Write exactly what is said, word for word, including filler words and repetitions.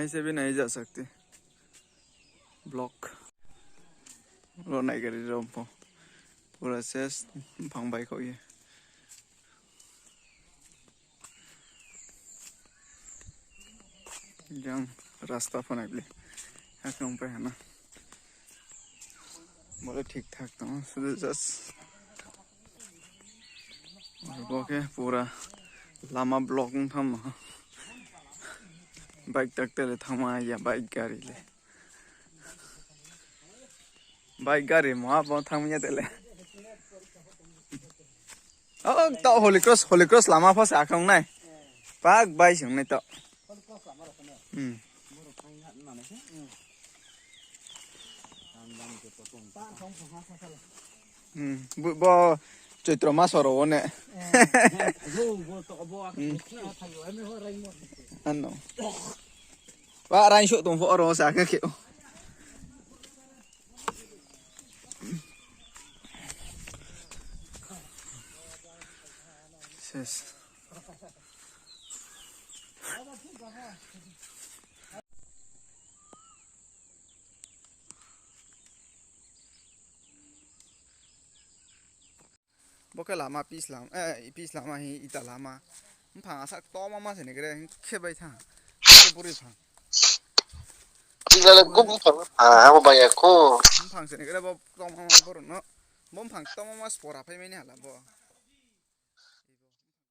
Se bini ai ja sakti. Block. Lo nai gari rompo. Pura ses bang bai kok ye. Jang rasta pho nai bli. Hakhe wng pai hana. Bole thik thak tongo. Sudu just. Bo khe pura lama block wng tamo. Bike tak tele thangma ya, bike gari le. Bike gari mo abo thangma ya tele. Oh, to Holy Cross, Holy Cross lama pho sa khong nai. Pak bai sung nai to. Hmm. Hmm. Bu-, bo Chaitro mas oro one. Hmm. Ano. Wa rain sok tong pho oro sa khe khe. Ses. Bo khe lama pis lama, eh, pis lama hi ita lama. Bwphang asak toma ma se nigre, khe bai thang. Khe buri phang. Tingala gum phang. Ah, amo baya ko. Bwphang se nigre bo toma ma borok no. Bo bwphang toma ma spora phai mani hala bo.